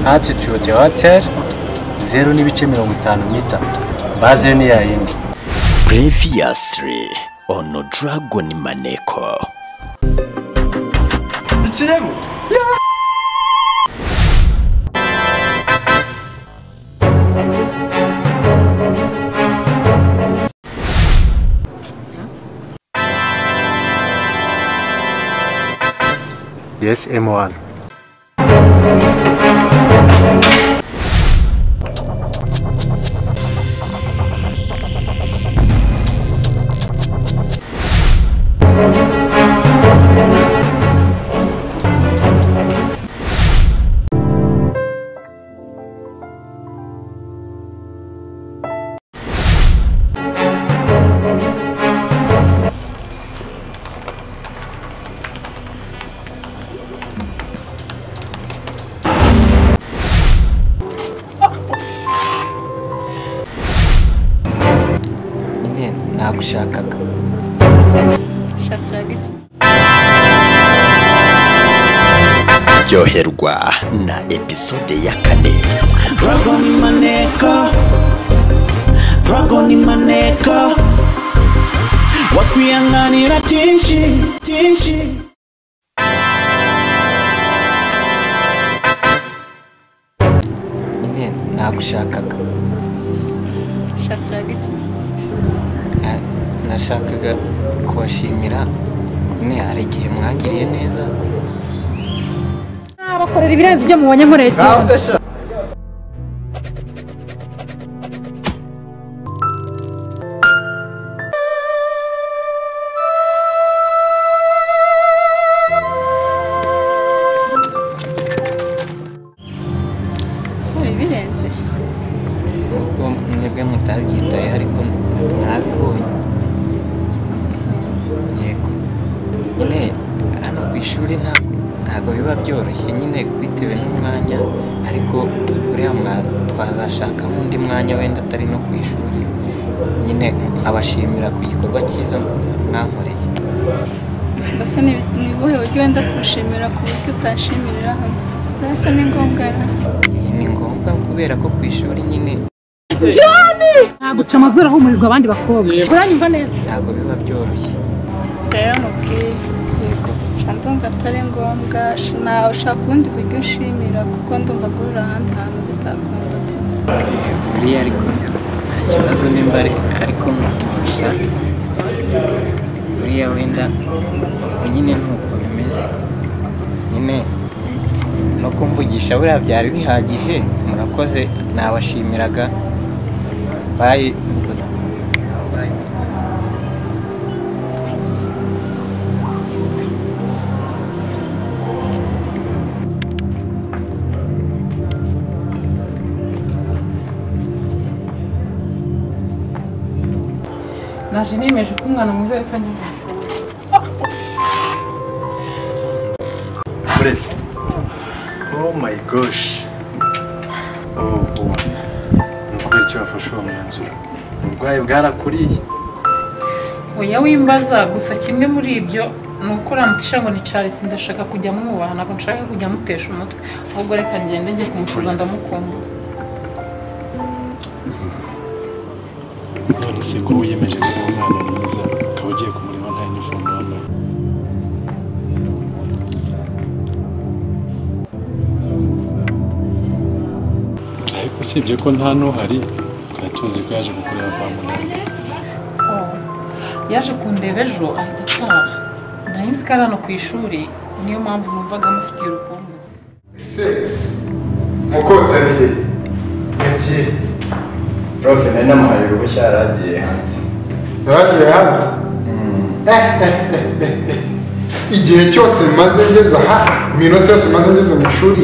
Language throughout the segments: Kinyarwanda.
Altitude ya hoteli 0.50 mita. Base ni ya yindi. Previously on Dragon Maneko. Ikiremo. Yes, M1. Nagushakaga. Shakiraga iki? Ryoherwa na episode ya 4. Dragon Maneko, Dragon Maneko, wakwihanganira byinshi byinshi. Nyine nagushakaga. Shakiraga iki? Nashakaga kubashimira nyine hari igihe mwangiriye neza. Bakorera ibirenze ibyo mubonye nkoreye. Ibirenze ubwo mwebwe mutabyitaye ariko narabibonye. Yego nyine hano ku ishuri ntabwo biba byoroshye nyine bitewe n'umwanya, ariko uriya twazashaka undi mwanya wenda atari no ku ishuri nyine nkabashimira ku gikorwa cyiza mwankoreye. Gusa ni ubuhe buryo wenda kushimira ku buryo utashimirira hano? Urasa ni ngombwa. Ni ngombwa kubera ko ku ishuri nyine Johnny ntaguca amazuru ahumurirwa abandi bakobwa. Uranyumva neza? Ntabwo biba byoroshye. Rero mubwiye yego ndumva atari ngombwa, nawe ushaka ubundi buryo ushimira kuko ndumva guhurira ahandi hantu bitakunda tu. Buriya ariko nta kibazo nimba ariko mubishaka. Buriya wenda nyine ntuko bimeze nyine no kumvugisha buriya byari bihagije. Murakoze, nabashimiraga. Bye. Bye. Naje nemeje ko umwana mwiza yapfa nyuma. Uretse. Oh my gosh. Oh, oh. Nukuri icyo wafashe uwo mwanzuro. Uburwayi bwarakuriye. Oya wimbaza gusa kimwe muri ibyo ni uko uramutisha ngo ni Charles, ndashaka kujya mwubaha, ntabwo nshaka kujya mutesha umutwe. Ahubwo reka ngende njye kumusuza ndamukunda. None se ko wiyemeje kuba umwana mwiza ukaba ugiye kumureba nta uniform wambaye? Ariko usibye ko nta n'uhari, twari tuzi ko yaje kukureba kwa muganga. Yaje kundeba ejo ahita ataha. Nari nzi ko ari hano ku ishuri, niyo mpamvu numvaga mufitiye urukumbuzi. Ese mukotariye yagiye? Prof nari namuhaye uruhushya yaragiye hanze. Yaragiye hanze? Igihe cyose maze ngeze aha, iminota yose maze ngeze mu ishuri,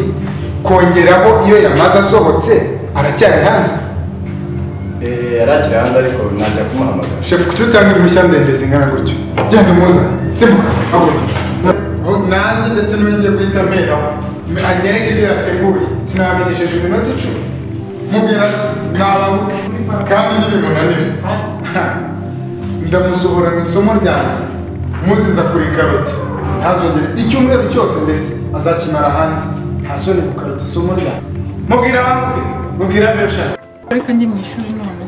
kongeraho iyo yamaze asohotse aracyari hanze. Yarakiri hanze ariko najya kumuhamagara. Chef, kuki utanga impushya ndende zingana gutyo? Genda umuzane. Simbuka, haguruka. Naze ndetse niwe ngiye guhita mperaho. Anyereke ibyo yateguye. Sinabamenyesheje iminota 10. Mubwira nabanguke kandi ntibimunanire. Ndamusohora mu isomo ryanjye muziza kuri karoti ntazongere icyumweru cyose ndetse azakimara hanze. Nta soni gukarota isomo ryanjye. Mubwira banguke, mubwira vesha. Reka njye mu ishuri noneho.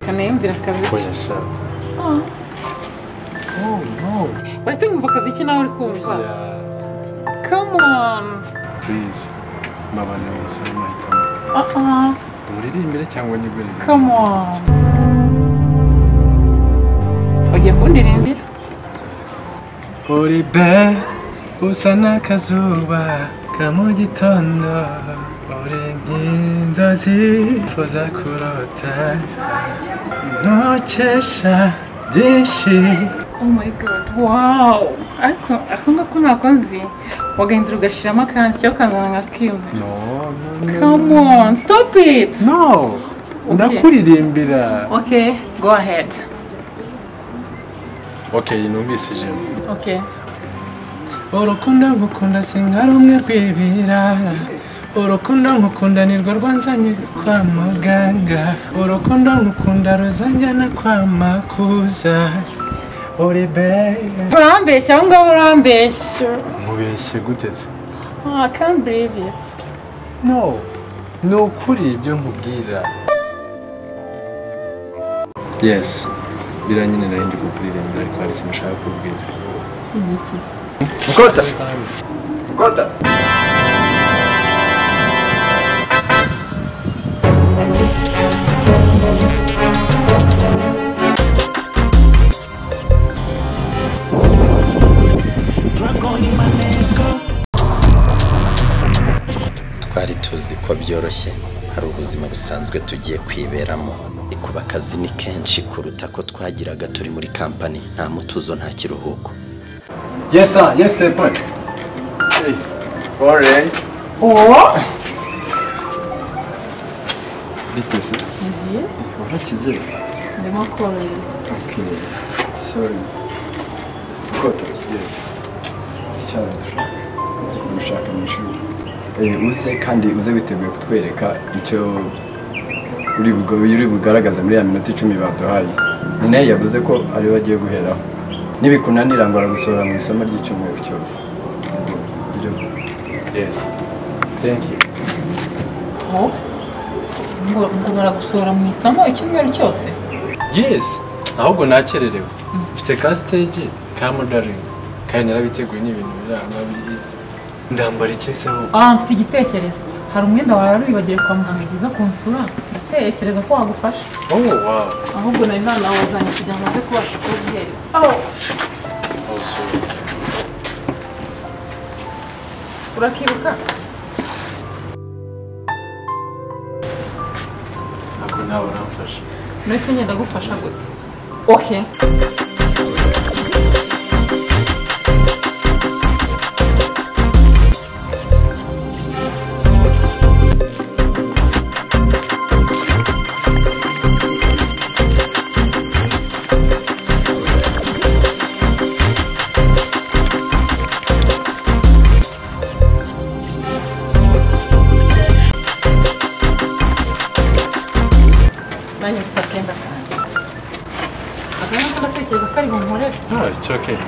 Kanayumvira akaziki. Oya sha. Oh. Oh no. Uretse nkumva akaziki nawe uri kumva. Come on. Please. Mabane umusore mahitamo. Uh-uh. Umuririmbire cyangwa nyigurize. Come on. Ugiye kundirimbira? Uri be usa n'akazuba ka mu gitondo. Uri nk'inzozi fuza kurota. Ntukesha byinshi. Oh my god, wow! Ariko ako ngako ntako nzi. Wagahindura ugashyiramo akansi cyangwa ukazana nka kimwe. No, no, no. Come on, stop it! No! Ndakuririmbira. Okay, go ahead. Okay, numvise ijambo. Okay. Urukundo ngukunda si nka rumwe rw'ibirara. Urukundo ngukunda nirwo rwanzanye kwa muganga. Urukundo ngukunda ruzanjyana kwa makuza. Uri baby. Urambeshya aho ngaho urambeshya. Nkubeshye gute se? Oh, I can't believe it. No. Ni ukuri ibyo nkubwira. Yes. Biriya nyine nari ndi kukuririmbira ariko hari ikintu nshaka kukubwira. Igiki se? Mukota! Mukota! Twari tuzi ko byoroshye hari ubuzima busanzwe tugiye kwiberamo, ariko akazi ni kenshi kuruta ko twagiraga turi muri kampani, nta mutuzo nta kiruhuko. Yes sir, yes sir. Hey. Alright. Oh! Bite se? Ni byiza. Warakize? Ndimo koroherwa. Okay. Sorry. Mukota. Yes. Icyaro dushaka. Dushaka mu ishuri. Uze kandi uze witeguye kutwereka icyo uri bugaragaze muri ya minota 10 baduhaye. Ni nayo yavuze ko ari we agiye guheraho. Nibikunanira ngo aragusohora mu isomo ry'icyumweru cyose. Gire vuba. Yes. Thank you. Oh. Ngo baragusohora mu isomo icyumweru cyose? Yes. Ahubwo nakererewe. Mfite ka stage ka modeling. Kandi narabiteguye n'ibintu biranga biri easy. Ndambara iki se ahubwo? Ah, mfite igitekerezo. Hari umwenda wawe wibagiwe kwa muganga igize kunsura. Ndatekereza ko wagufasha. Oh wow. Ahubwo nari nanawuzanye kugira ngo nze kubasha kuwuhera. Oh. Oh sorry. Urakibuka? Ntabwo nawe uramfasha. Mbese ngenda gufasha gute? Okay. Nanjye mfite akenda kanjye. Akanya ko ndatekereza ko ari bunkorere. No, it's okay.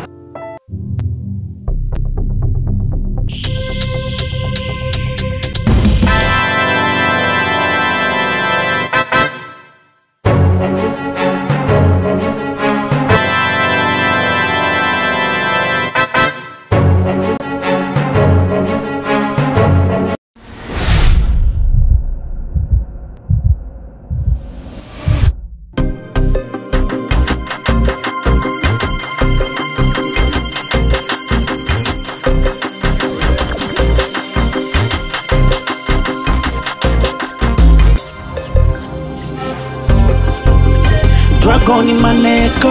Dragon in my neck,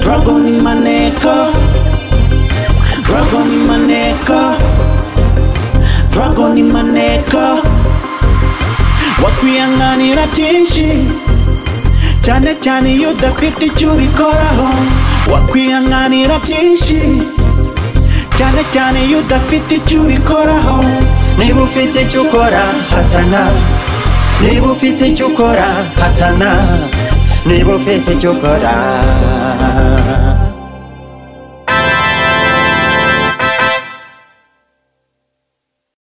dragon in my neck, dragon in my neck, dragon in my neck. Wakwihanganira byinshi, Cyane cyane iyo udafite icyo ubikoraho, wakwihanganira byinshi. Cyane cyane iyo udafite icyo ubikoraho. Niba ufite icyo ukora, hatana. Niba ufite icyo ukora, hatana. Niba ufite icyo ukora.